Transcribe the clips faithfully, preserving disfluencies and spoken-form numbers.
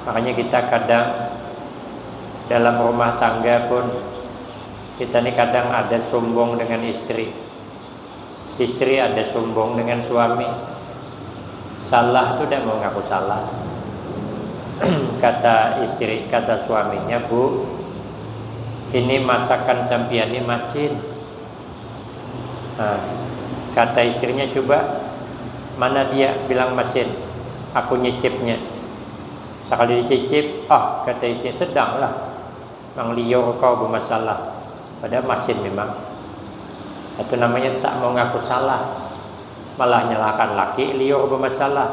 Makanya kita kadang dalam rumah tangga pun kita ni kadang ada sombong dengan istri. Istri ada sombong dengan suami. Salah tu dah mau ngaku salah. Kata istri, kata suaminya, "Bu, ini masakan sampian ni masin." Nah, kata istrinya, "Coba, mana dia bilang masin? Aku nyicipnya." Sekali dicicip, "Ah," kata istrinya, "sedanglah. Mang liur kau bemasalah." Padahal masin memang. Itu namanya tak mau ngaku salah. Malah nyalahkan laki liur bemasalah.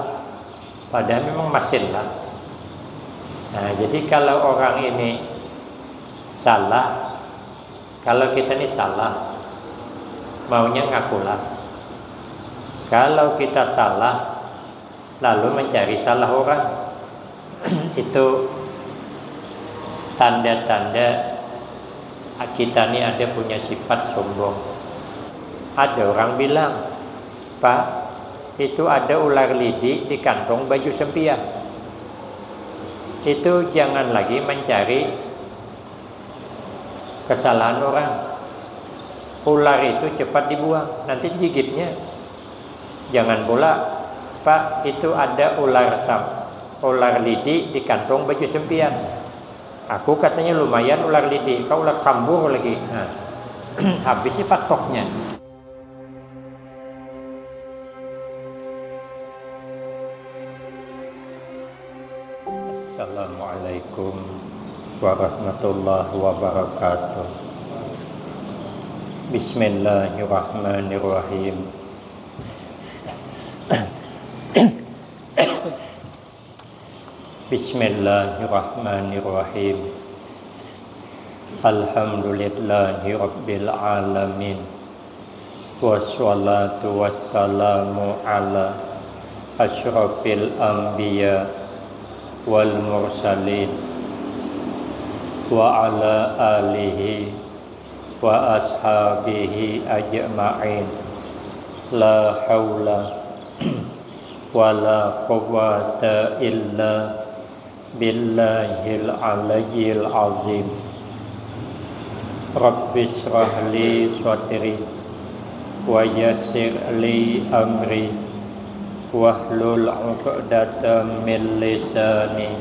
Padahal memang masin lah. Nah, jadi kalau orang ini salah, kalau kita ni salah, maunya ngakulah. Kalau kita salah, lalu mencari salah orang, itu tanda-tanda kita ni ada punya sifat sombong. Ada orang bilang, "Pak, itu ada ular lidi di kantong baju sampian." Itu jangan lagi mencari kesalahan orang. Ular itu cepat dibuang, nanti gigitnya. Jangan pula, "Pak, itu ada ular sam, ular lidi di kantong baju sampian." Aku katanya lumayan ular lidi, kau ular sambur lagi. Nah, habis sih patoknya. Assalamualaikum warahmatullahi wabarakatuh. Bismillahirrahmanirrahim. Bismillahirrahmanirrahim. Alhamdulillahi rabbil alamin. Wassalatu wassalamu ala asyrafil anbiya wal mursalin, wa ala alihi wa ashabihi ajma'in. La haula wa la quwwata illa billahil aliyyil azim. Rabbi shrah li sadri wa yassir li amri wahlul 'uqdatam min lisani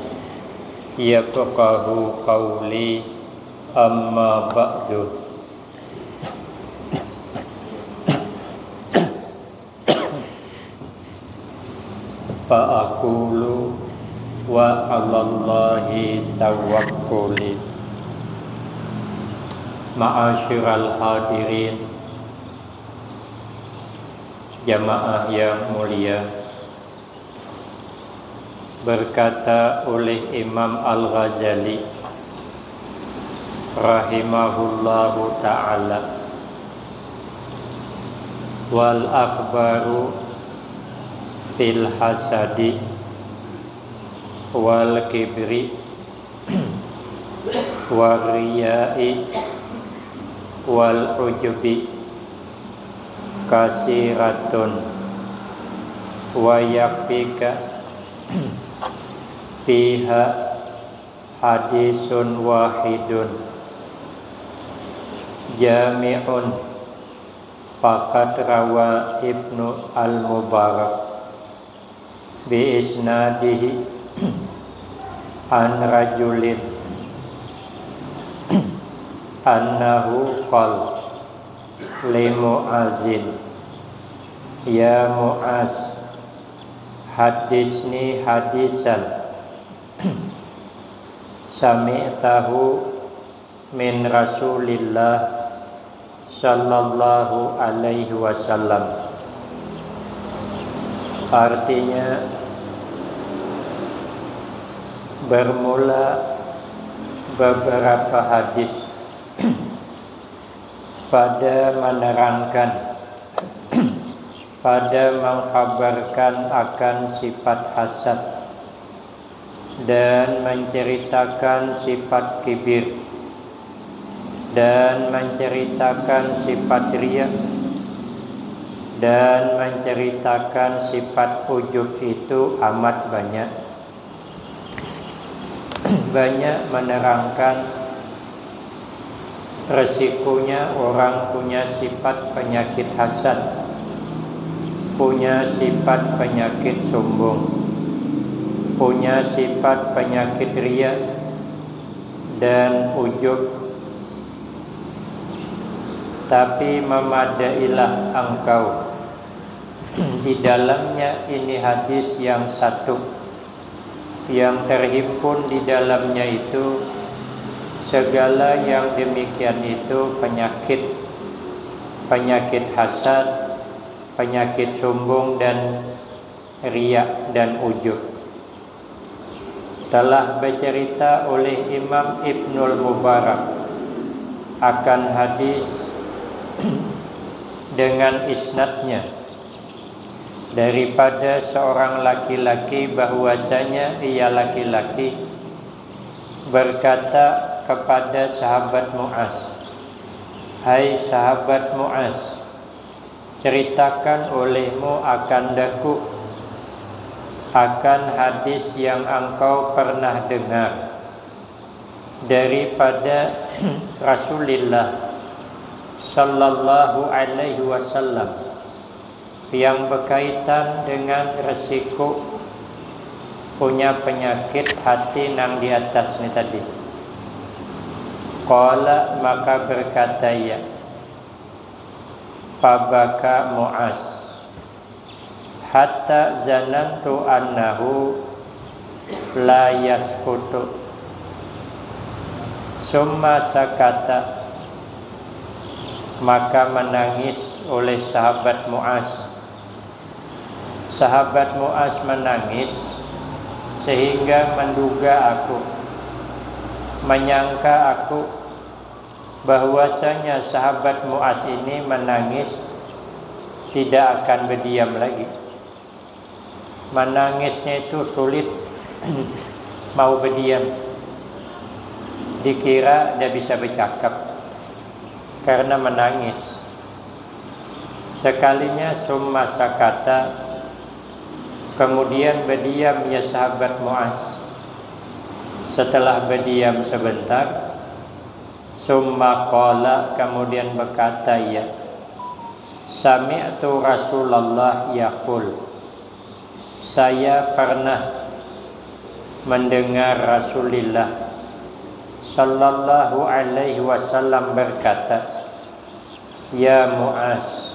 yafqahu qawli, amma ba'du. Fa aqulu wa 'alallahi tawakkuli. Ma'asyiral hadirin, jamaah yang mulia, berkata oleh Imam Al-Ghazali rahimahullahu ta'ala, "Wal akhbaru fil hasadi wal kibri wal riyai wal ujubi kasiratun, wa yakfika fiha hadisun wahidun jami'un, faqad rawa Ibnu Al-Mubarak bi isnadihi an rajulin annahu qal li Mu'azin, ya Mu'az, hadisni hadisan sami'tahu min Rasulillah sallallahu alaihi wasallam." Artinya, bermula beberapa hadis pada menerangkan, pada mengkhabarkan akan sifat hasad dan menceritakan sifat kibir dan menceritakan sifat riya dan menceritakan sifat ujub itu amat banyak. banyak menerangkan resikonya orang punya sifat penyakit hasad, punya sifat penyakit sombong, punya sifat penyakit ria dan ujub. Tapi memadailah engkau di dalamnya ini hadis yang satu, yang terhimpun di dalamnya itu segala yang demikian itu penyakit, penyakit hasad, penyakit sombong dan riak dan ujub. Telah bercerita oleh Imam Ibnul Mubarak akan hadis dengan isnadnya daripada seorang laki-laki bahwasanya ia laki-laki berkata kepada sahabat Mu'az, "Hai sahabat Mu'az, ceritakan olehmu akan daku akan hadis yang engkau pernah dengar daripada Rasulillah sallallahu alaihi wasallam yang berkaitan dengan resiko punya penyakit hati nang di atas ni tadi." Qala, maka berkata ia, pabaka Mu'az, hatta zanantu annahu la yaskutu. Summa sakata, maka menangis oleh sahabat Mu'az. Sahabat Mu'az menangis sehingga menduga aku, menyangka aku bahwasanya sahabat Mu'az ini menangis tidak akan berdiam lagi. Menangisnya itu sulit mau berdiam. Dikira dia bisa bercakap karena menangis. Sekalinya summa sakata, kemudian berdiam ya sahabat Mu'az. Setelah berdiam sebentar, summa qala, kemudian berkata ia, sami'tu Rasulullah yaqul, saya pernah mendengar Rasulullah sallallahu alaihi wasallam berkata, ya Mu'az,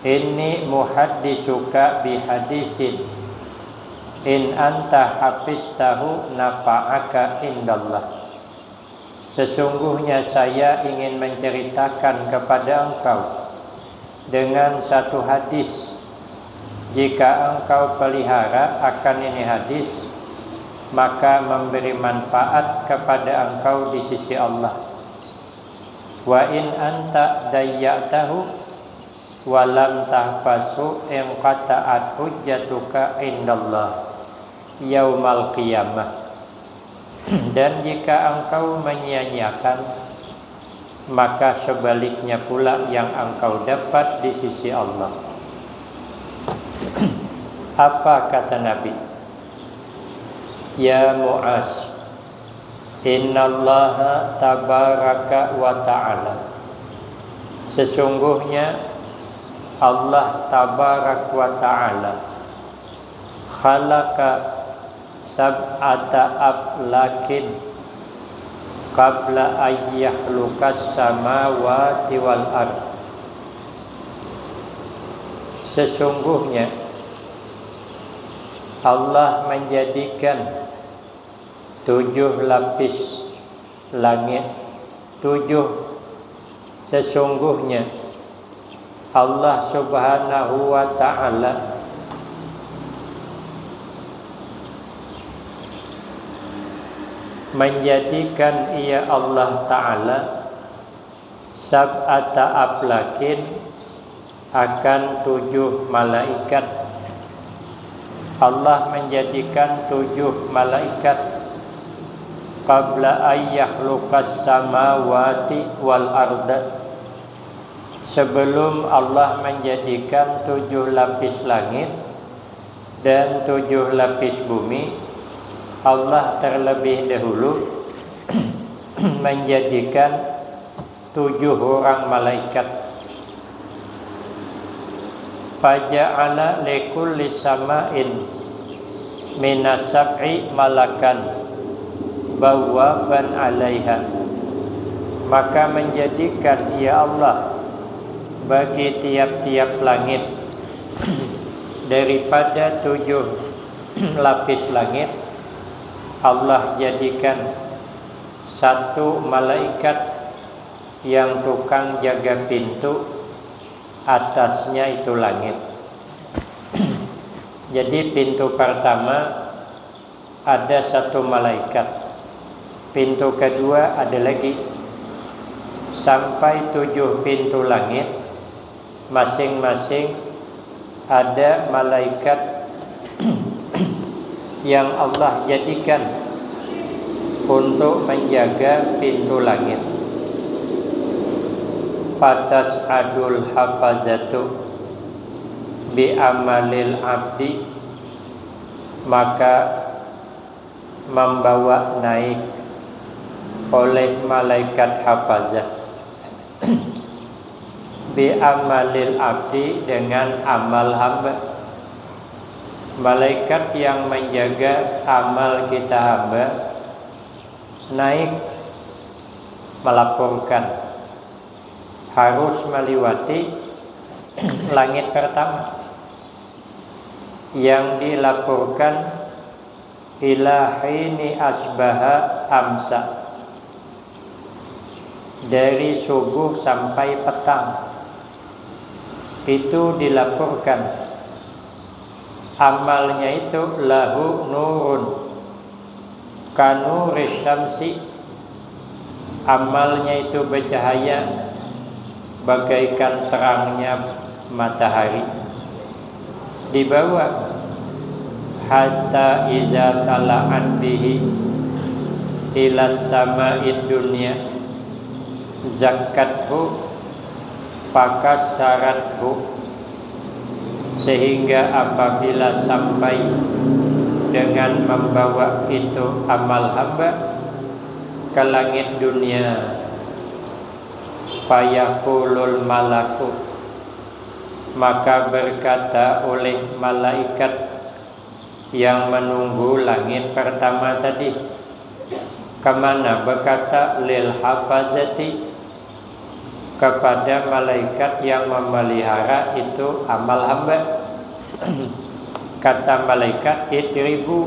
inni muhaddisuka bihadisin in anta hafistahu nafa'aka indallah. Sesungguhnya saya ingin menceritakan kepada engkau dengan satu hadis. Jika engkau pelihara akan ini hadis, maka memberi manfaat kepada engkau di sisi Allah. Wa in anta dayya'tahu wa lam tahfasu inqata'at hujjatuka indallah yaumal qiyamah. Dan jika engkau menyia-nyiakan, maka sebaliknya pula yang engkau dapat di sisi Allah. Apa kata Nabi? Ya Mu'az, innallaha tabaraka wa ta'ala, sesungguhnya Allah tabarak wa ta'ala khalaqa sab'ata aflakin qabla ayyakhluqas samawati wal ard. Sesungguhnya Allah menjadikan tujuh lapis langit, tujuh, sesungguhnya Allah Subhanahu wa Ta'ala menjadikan Ia Allah Ta'ala sab'ata aflakin akan tujuh malaikat. Allah menjadikan tujuh malaikat qabla ayyakhluqas samawati wal arda, sebelum Allah menjadikan tujuh lapis langit dan tujuh lapis bumi, Allah terlebih dahulu menjadikan tujuh orang malaikat. Faja'ala likulli sama'in minas sab'i malakan bawwaban 'alaiha. Maka menjadikan Ia Allah bagi tiap-tiap langit daripada tujuh lapis langit, Allah jadikan satu malaikat yang tukang jaga pintu atasnya itu langit. Jadi pintu pertama ada satu malaikat, pintu kedua ada lagi, sampai tujuh pintu langit, masing-masing ada malaikat yang Allah jadikan untuk menjaga pintu langit. Fatas'adul hafazatu bi amalil abdi, maka membawa naik oleh malaikat hafazah bi amalil abdi, dengan amal hamba. Malaikat yang menjaga amal kita hamba naik melaporkan, harus meliwati langit pertama. Yang dilaporkan ila hini asbaha amsa, dari subuh sampai petang. Itu dilaporkan amalnya itu lahu nurun kanuris syamsi, amalnya itu bercahaya bagaikan terangnya matahari. Dibawa hatta iza tala'at bihi ila sama'id dunya zakkathu fakassarathu, sehingga apabila sampai dengan membawa itu amal hamba ke langit dunia, fayaqulul malaku, maka berkata oleh malaikat yang menunggu langit pertama tadi, kemana, berkata, lil hafazati, kepada malaikat yang memelihara itu amal hamba. Kata malaikat, idribu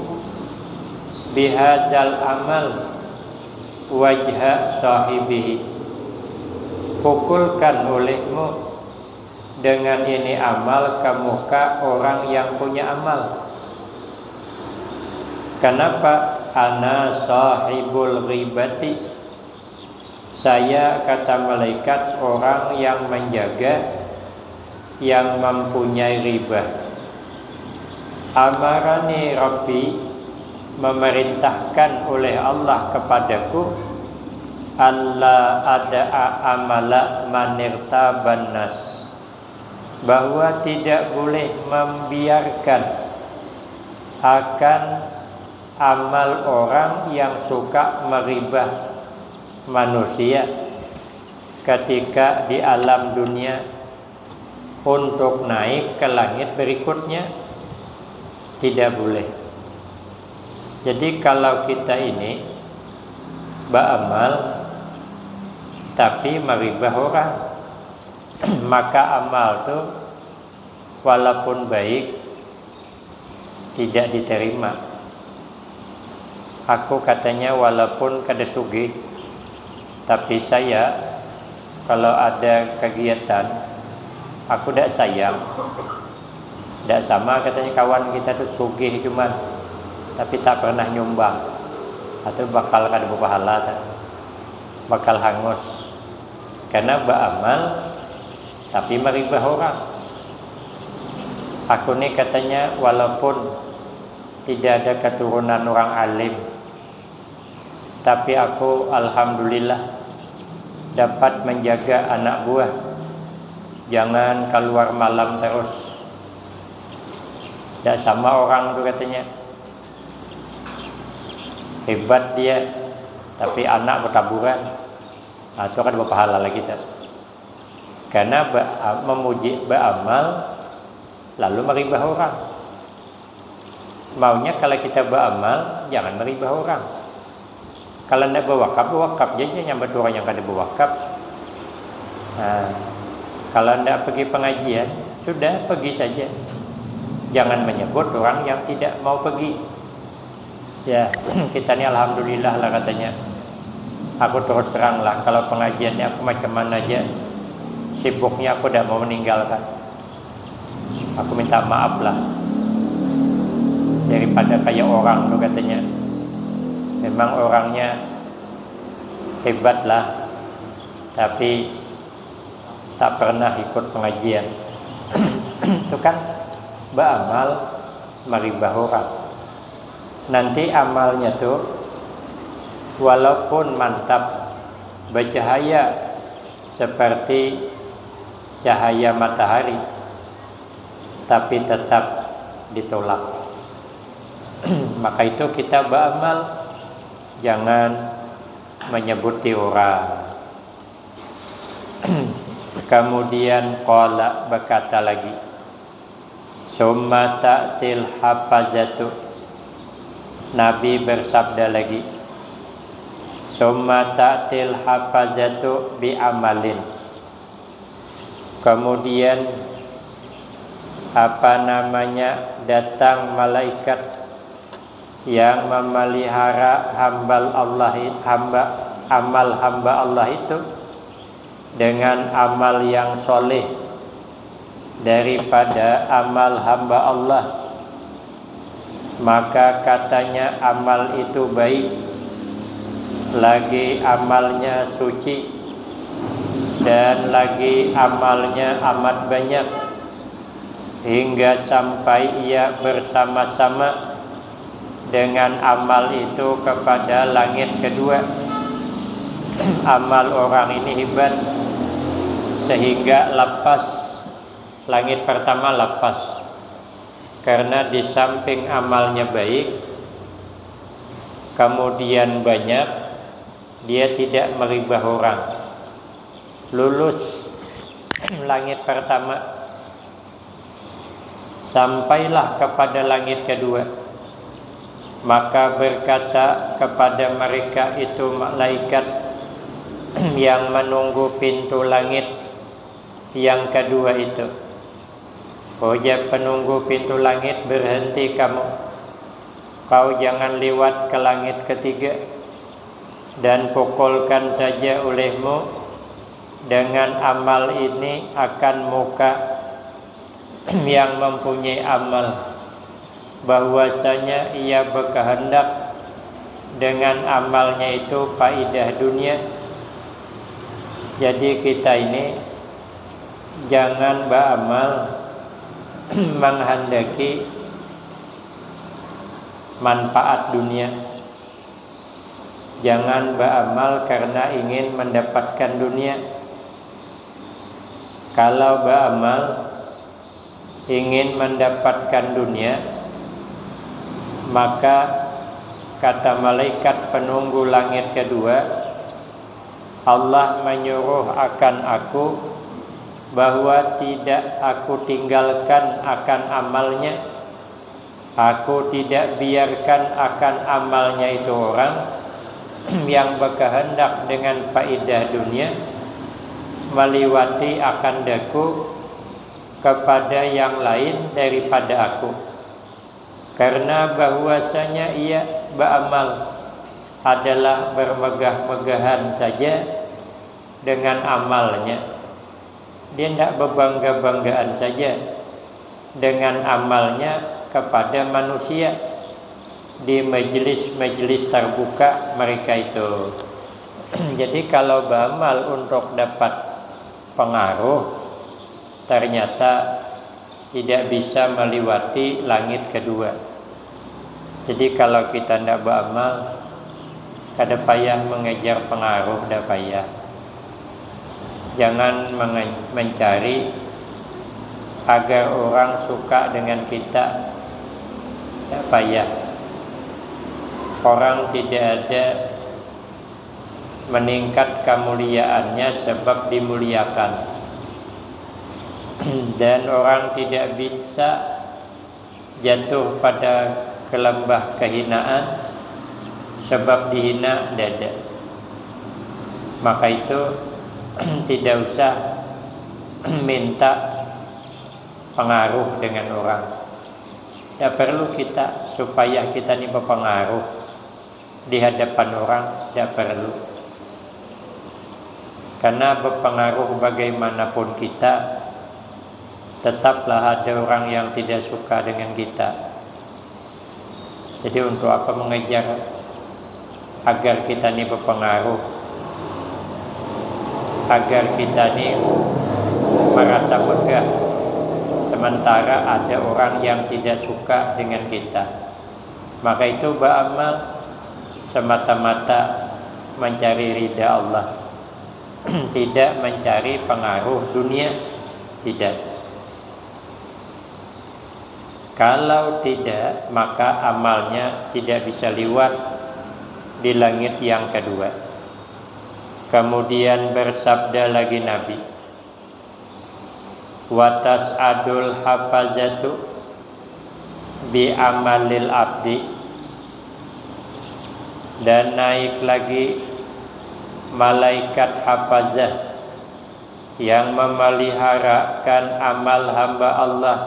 bihadzal amal wajha sahibihi, pukulkan olehmu dengan ini amal ke muka orang yang punya amal. Kenapa? Ana sahibul ghibati, saya, kata malaikat, orang yang menjaga, yang mempunyai ghibah. Amarani Rabbi, memerintahkan oleh Allah kepadaku, alla ada'a amala manirtaban nas, bahwa tidak boleh membiarkan akan amal orang yang suka meribah manusia ketika di alam dunia untuk naik ke langit berikutnya. Tidak boleh. Jadi kalau kita ini beramal tapi meribah orang, maka amal tu walaupun baik tidak diterima. Aku katanya walaupun kada sugih, tapi saya kalau ada kegiatan, aku dak sayang. Dak sama katanya kawan kita tu sugih cuman, tapi tak pernah nyumbang. Atau bakal kada berpahala, bakal hangus. Karena beramal tapi meribah orang. Aku ni katanya walaupun tidak ada keturunan orang alim, tapi aku alhamdulillah dapat menjaga anak buah jangan keluar malam terus. Tidak sama orang tu katanya. hebat dia, tapi anak betaburan, nah, itu kan berpahala lagi tu. Karena memuji, beramal lalu meribah orang. Maunya kalau kita beramal, jangan meribah orang. Kalau ndak berwakaf, berwakaf saja nyambat orang yang kada berwakaf. Nah, kalau ndak pergi pengajian, sudah, pergi saja. Jangan menyebut orang yang tidak mau pergi. Ya, kita ni alhamdulillah lah katanya. Aku terus terang lah, kalau pengajiannya aku macam mana aja, sibuknya aku tidak mau meninggalkan. Aku minta maaf lah. Daripada kayak orang tu katanya. Memang orangnya hebat lah, tapi tak pernah ikut pengajian. Itu kan beramal maribah orang. Nanti amalnya tu walaupun mantap, bercahaya seperti cahaya matahari, tapi tetap ditolak. Maka itu kita beramal, jangan menyebuti orang. Kemudian qala, berkata lagi, summa ta'til hafazatu. Nabi bersabda lagi, summa ta'til hafazatu bi amalin. Kemudian, apa namanya, datang malaikat yang memelihara hambal Allah, hamba, amal hamba Allah itu dengan amal yang soleh daripada amal hamba Allah, maka katanya amal itu baik, lagi amalnya suci, dan lagi amalnya amat banyak, hingga sampai ia bersama-sama dengan amal itu kepada langit kedua. Amal orang ini hebat sehingga lapas, langit pertama lapas. Karena di samping amalnya baik, kemudian banyak, dia tidak meribah orang. Lulus langit pertama, sampailah kepada langit kedua. Maka berkata kepada mereka itu malaikat yang menunggu pintu langit yang kedua itu, ujar penunggu pintu langit, berhenti kamu. Kau jangan liwat ke langit ketiga, dan pukulkan saja olehmu dengan amal ini akan muka yang mempunyai amal, bahwasanya ia berkehendak dengan amalnya itu faidah dunia. Jadi kita ini jangan beramal menghendaki manfaat dunia. Jangan beramal karena ingin mendapatkan dunia. Kalau beramal ingin mendapatkan dunia, maka kata malaikat penunggu langit kedua, Allah menyuruh akan aku bahwa tidak aku tinggalkan akan amalnya. Aku tidak biarkan akan amalnya itu orang yang berkehendak dengan faidah dunia meliwati akan daku kepada yang lain daripada aku. Karena bahwasanya ia beramal adalah bermegah-megahan saja dengan amalnya. Dia tidak berbangga-banggaan saja dengan amalnya kepada manusia di majelis-majelis terbuka mereka itu. Jadi kalau beramal untuk dapat pengaruh, ternyata tidak bisa meliwati langit kedua. Jadi kalau kita tidak beramal, kada payah mengejar pengaruh, kada payah. Jangan mencari agar orang suka dengan kita, tidak payah. Orang tidak ada meningkat kemuliaannya sebab dimuliakan. Dan orang tidak bisa jatuh pada kelembah kehinaan sebab dihina, tidak ada. Maka itu tidak usah minta pengaruh dengan orang. Tidak perlu kita supaya kita ini berpengaruh di hadapan orang, tidak perlu. Karena berpengaruh bagaimanapun kita, tetaplah ada orang yang tidak suka dengan kita. Jadi untuk apa mengejar agar kita ini berpengaruh, agar kita ini merasa megah, sementara ada orang yang tidak suka dengan kita? Maka itu beramal semata-mata mencari ridha Allah, tidak mencari pengaruh dunia, tidak. Kalau tidak, maka amalnya tidak bisa liwat di langit yang kedua. Kemudian bersabda lagi Nabi, "Watas adul hafazatu bi amalil abdi," dan naik lagi malaikat hafazah yang memeliharakan amal hamba Allah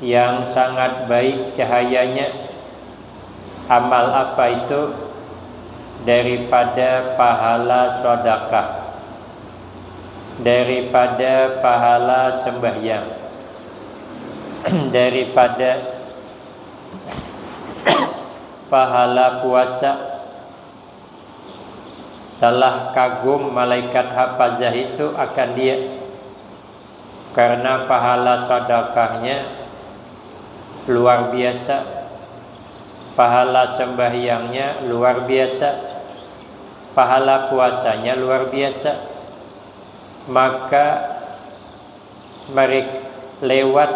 yang sangat baik cahayanya. Amal apa itu? Daripada pahala sedekah, daripada pahala sembahyang, daripada pahala puasa. Telah kagum malaikat hafazah itu akan dia, karena pahala sedekahnya luar biasa, pahala sembahyangnya luar biasa, pahala puasanya luar biasa. Maka mereka, lewat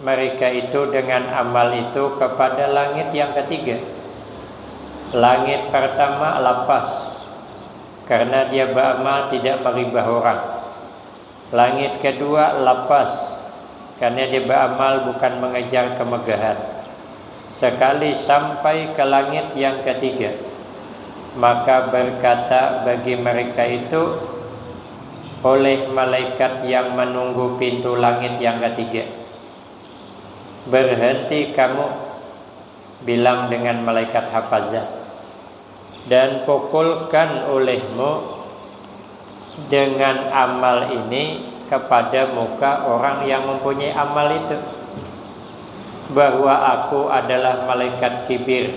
mereka itu dengan amal itu kepada langit yang ketiga. Langit pertama lapas, karena dia beramal tidak meribah orang. Langit kedua lapas, karena dia beramal bukan mengejar kemegahan. Sekali sampai ke langit yang ketiga, maka berkata bagi mereka itu oleh malaikat yang menunggu pintu langit yang ketiga, "Berhenti kamu," bilang dengan malaikat hafazah, "dan pukulkan olehmu dengan amal ini kepada muka orang yang mempunyai amal itu, bahwa aku adalah malaikat kibir,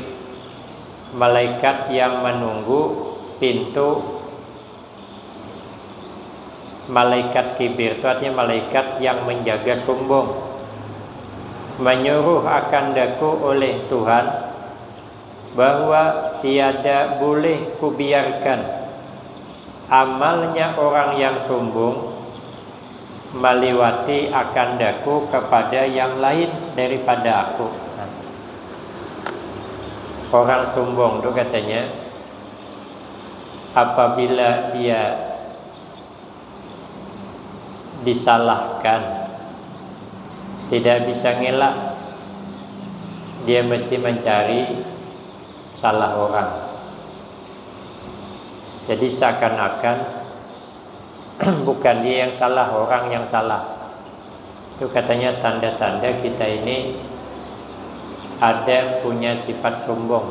malaikat yang menunggu pintu." Malaikat kibir itu artinya malaikat yang menjaga sombong. Menyuruh akan daku oleh Tuhan bahwa tiada boleh kubiarkan amalnya orang yang sombong maliwati akan daku kepada yang lain daripada aku. Nah, orang sombong tu katanya, apabila dia disalahkan, tidak bisa ngelak, dia mesti mencari salah orang. Jadi seakan-akan bukan dia yang salah, orang yang salah. Itu katanya tanda-tanda kita ini ada punya sifat sombong.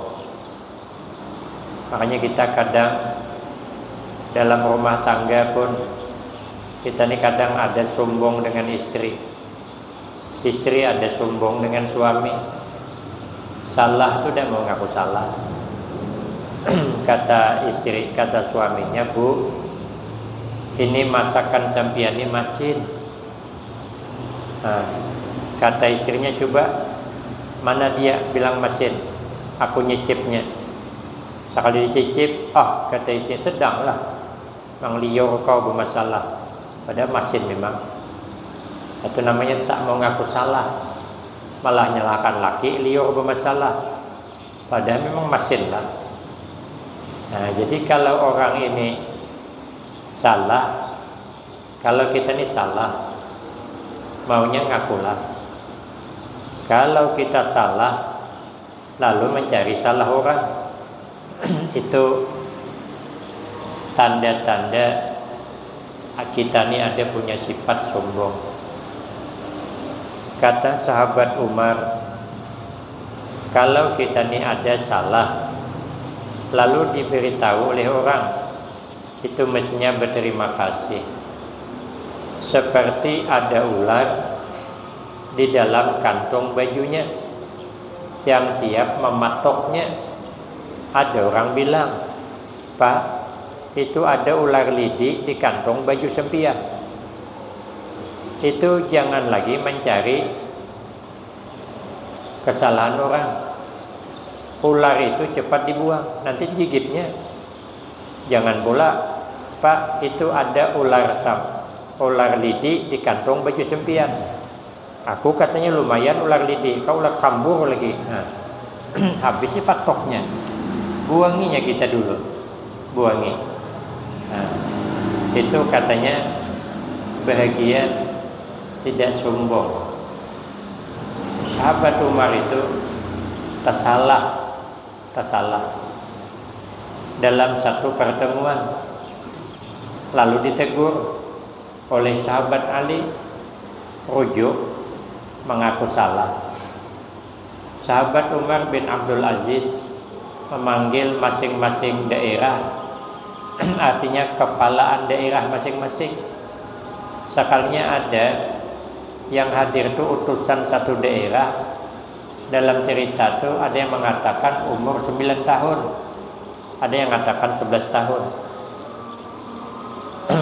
Makanya kita kadang dalam rumah tangga pun, kita ini kadang ada sombong dengan istri. Istri ada sombong dengan suami. Salah tu dah mau ngaku salah. Kata istri, kata suaminya, "Bu, ini masakan sampian ni masin." Nah, kata istrinya, "Coba, mana dia bilang masin? Aku nyicipnya." Sakali dicicip, "Ah," kata istrinya, "sedanglah. Nang liur kau bemasalah." Padahal masin memang. Itu namanya tak mau ngaku salah. Malah nyalahkan laki, liur bemasalah. Padahal memang masin lah. Nah, jadi kalau orang ini salah, kalau kita ni salah, maunya ngakulah. Kalau kita salah, lalu mencari salah orang, itu tanda-tanda kita ni ada punya sifat sombong. Kata sahabat Umar, kalau kita ni ada salah, lalu diberitahu oleh orang, itu mestinya berterima kasih. Seperti ada ular di dalam kantong bajunya yang siap mematoknya. Ada orang bilang, "Pak, itu ada ular lidik di kantong baju sempian." Itu jangan lagi mencari kesalahan orang. Ular itu cepat dibuang, nanti digigitnya. Jangan pula, "Pak, itu ada ular sam, ular lidik di kantong baju sempian." Aku katanya lumayan ular lidik, kau ular sambur lagi. Nah, habis sih patoknya. Buanginya kita dulu. Buangi. Nah, itu katanya bahagia, tidak sombong. Sahabat Umar itu tersalah, tersalah dalam satu pertemuan, lalu ditegur oleh sahabat Ali, rujuk, mengaku salah. Sahabat Umar bin Abdul Aziz memanggil masing-masing daerah, artinya kepalaan daerah masing-masing. Sekalinya ada yang hadir tu utusan satu daerah. Dalam cerita tu ada yang mengatakan umur sembilan tahun, ada yang mengatakan sebelas tahun.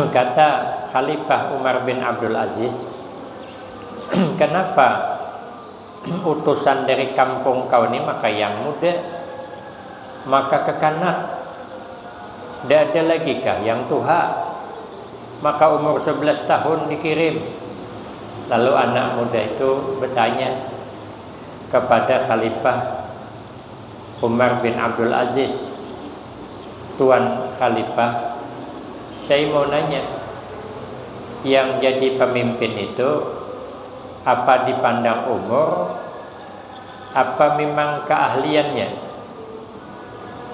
Kata Khalifah Umar bin Abdul Aziz, "Kenapa utusan dari kampung kau ni maka yang muda, maka kekanak? Tidak ada lagi kah yang tuha?" Maka umur sebelas tahun dikirim. Lalu anak muda itu bertanya kepada Khalifah Umar bin Abdul Aziz, "Tuan Khalifah, saya mau nanya, yang jadi pemimpin itu apa dipandang umur, apa memang keahliannya?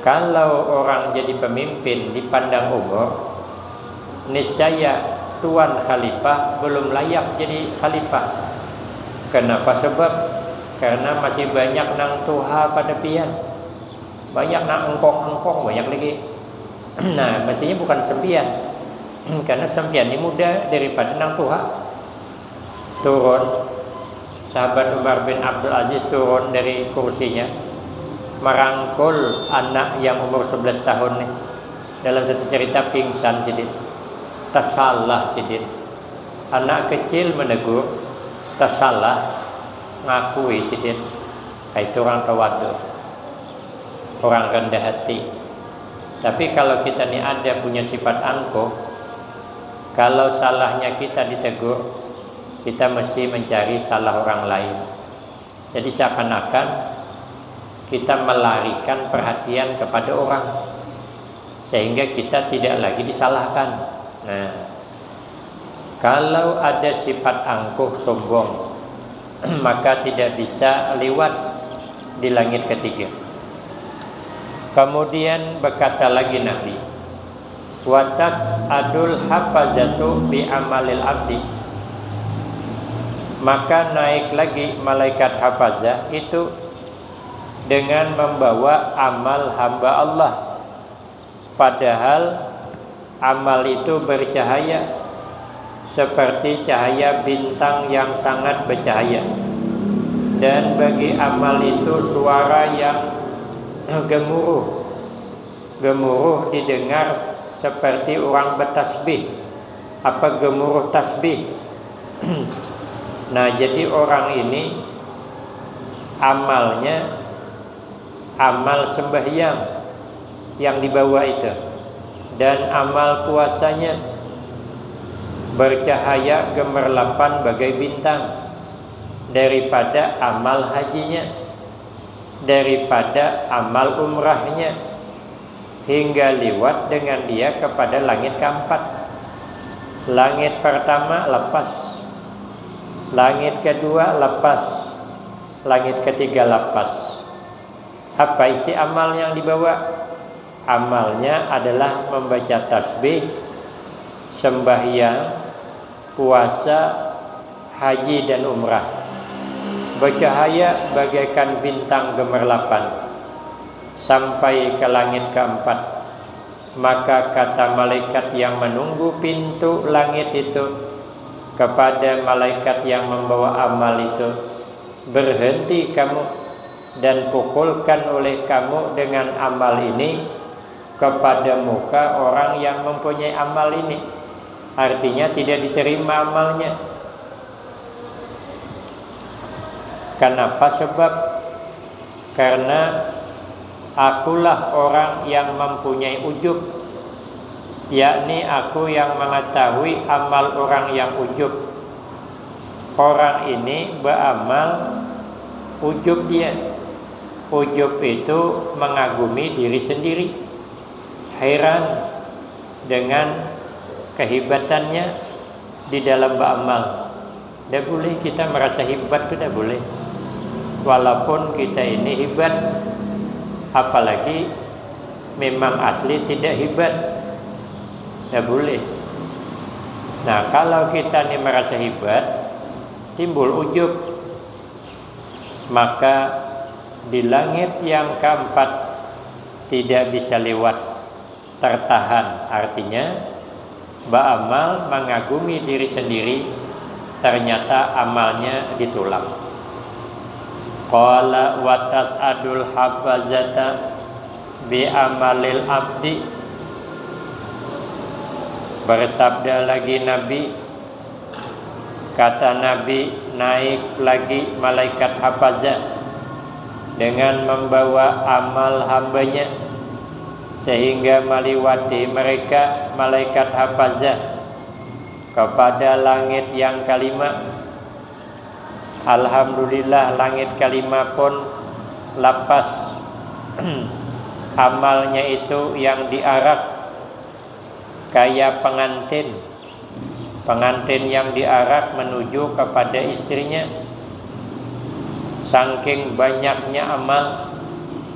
Kalau orang jadi pemimpin dipandang umur, niscaya Tuan Khalifah belum layak jadi khalifah. Kenapa sebab? Karena masih banyak nang tuha pada pian. Banyak nang engkong-engkong, banyak lagi. Nah, mestinya bukan sempian. Karena sempian ini muda daripada nang tuha." Turun, sahabat Umar bin Abdul Aziz turun dari kursinya, merangkul anak yang umur sebelas tahun nih. Dalam satu cerita pingsan sidin. Tasalah sidin. Anak kecil menegur, tasalah, ngakui sidin. Nah, itu orang tawadu, orang rendah hati. Tapi kalau kita ni ada punya sifat angkuh, kalau salahnya kita ditegur, kita mesti mencari salah orang lain. Jadi seakan-akan kita melarikan perhatian kepada orang, sehingga kita tidak lagi disalahkan. Nah, kalau ada sifat angkuh sombong, maka tidak bisa liwat di langit ketiga. Kemudian berkata lagi Nabi, "Watas adul hafazatu bi amalil abdi." Maka naik lagi malaikat hafazah itu dengan membawa amal hamba Allah. Padahal amal itu bercahaya seperti cahaya bintang yang sangat bercahaya. Dan bagi amal itu suara yang gemuruh. Gemuruh didengar seperti orang bertasbih. Apa gemuruh tasbih? Nah, jadi orang ini amalnya amal sembahyang yang dibawa itu, dan amal puasanya bercahaya gemerlapan bagai bintang daripada amal hajinya. daripada amal umrahnya, hingga liwat dengan dia kepada langit keempat. Langit pertama lepas, langit kedua lepas, langit ketiga lepas. Apa isi amal yang dibawa? Amalnya adalah membaca tasbih, sembahyang, puasa, haji, dan umrah. Bercahaya bagaikan bintang gemerlapan sampai ke langit keempat. Maka kata malaikat yang menunggu pintu langit itu kepada malaikat yang membawa amal itu, "Berhenti kamu dan pukulkan oleh kamu dengan amal ini kepada muka orang yang mempunyai amal ini." Artinya tidak diterima amalnya. Kenapa? Sebab karena akulah orang yang mempunyai ujub, yakni aku yang mengetahui amal orang yang ujub. Orang ini beramal ujub dia. Ujub itu mengagumi diri sendiri, heran dengan kehebatannya di dalam beramal. Tidak boleh kita merasa hebat tu, tidak boleh. Walaupun kita ini hebat, apalagi memang asli tidak hebat, tidak boleh. Nah, kalau kita ni merasa hebat, timbul ujub, maka di langit yang keempat tidak bisa lewat, tertahan. Artinya, beramal mengagumi diri sendiri, ternyata amalnya ditolak. Qala wa tas'adul hafazata bi amalil abdi. Bersabda lagi Nabi, kata Nabi, naik lagi malaikat hafazah dengan membawa amal hambanya, sehingga meliwati mereka malaikat hafazah kepada langit yang kelima. Alhamdulillah, langit kelima pun lapas amalnya itu yang diarak kaya pengantin. Pengantin yang diarak menuju kepada istrinya. Sangking banyaknya amal,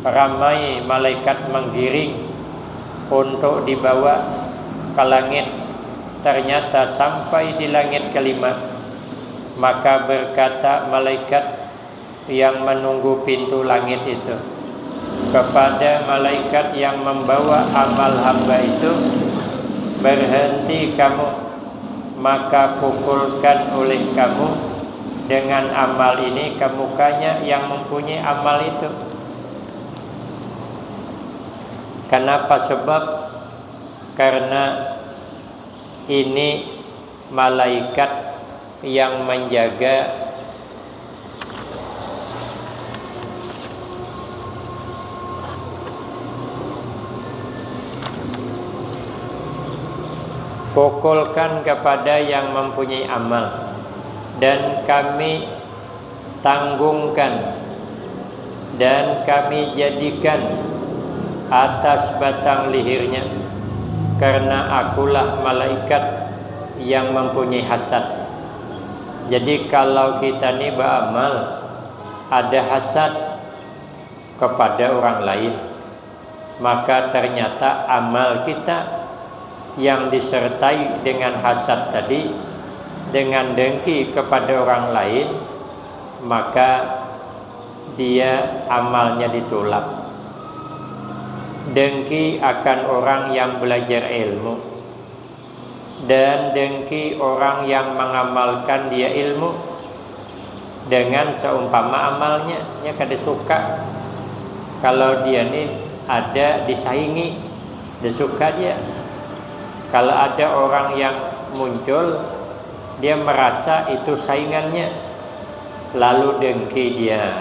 ramai malaikat menggiring untuk dibawa ke langit. Ternyata sampai di langit kelima, maka berkata malaikat yang menunggu pintu langit itu kepada malaikat yang membawa amal hamba itu, "Berhenti kamu, maka pukulkan oleh kamu dengan amal ini ke mukanya yang mempunyai amal itu." Kenapa? Sebab karena ini malaikat yang menjaga pukulkan kepada yang mempunyai amal, dan kami tanggungkan dan kami jadikan atas batang lihirnya, karena akulah malaikat yang mempunyai hasad. Jadi, kalau kita ni beramal, ada hasad kepada orang lain, maka ternyata amal kita yang disertai dengan hasad tadi, dengan dengki kepada orang lain, maka dia amalnya ditolak. Dengki akan orang yang belajar ilmu, dan dengki orang yang mengamalkan dia ilmu dengan seumpama amalnya, nya kada suka kalau dia ni ada disaingi, kada suka dia. Kalau ada orang yang muncul, dia merasa itu saingannya, lalu dengki dia.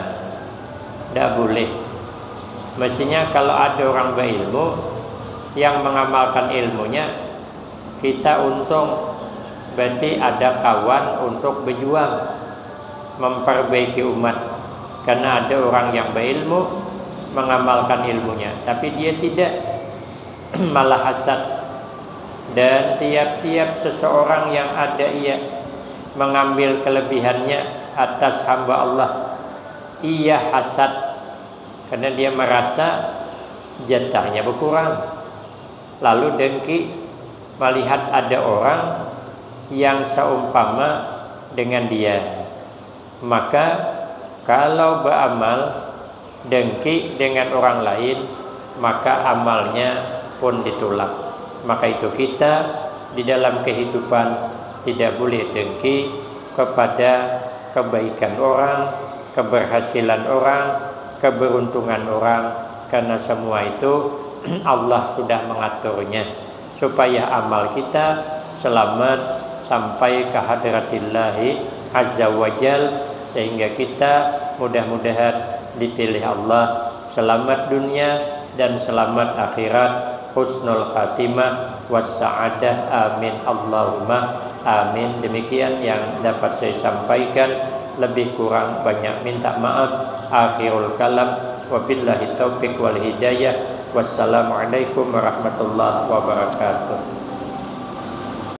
Tidak boleh. Mestinya kalau ada orang berilmu yang mengamalkan ilmunya, kita untung, berarti ada kawan untuk berjuang memperbaiki umat. Karena ada orang yang berilmu, mengamalkan ilmunya, tapi dia tidak, malah hasad. Dan tiap-tiap seseorang yang ada ia mengambil kelebihannya atas hamba Allah, ia hasad karena dia merasa jatahnya berkurang. Lalu dengki melihat ada orang yang seumpama dengan dia. Maka kalau beramal dengki dengan orang lain, maka amalnya pun ditolak. Maka itu kita di dalam kehidupan tidak boleh dengki kepada kebaikan orang, keberhasilan orang, keberuntungan orang, karena semua itu Allah sudah mengaturnya supaya amal kita selamat sampai ke hadratillahi azza wa jal, sehingga kita mudah-mudahan dipilih Allah selamat dunia dan selamat akhirat, husnul khatimah wassa'adah, amin Allahumma amin. Demikian yang dapat saya sampaikan, lebih kurang banyak minta maaf. Akhirul kalam, wabillahi taufiq wal hidayah. Wassalamualaikum warahmatullahi wabarakatuh.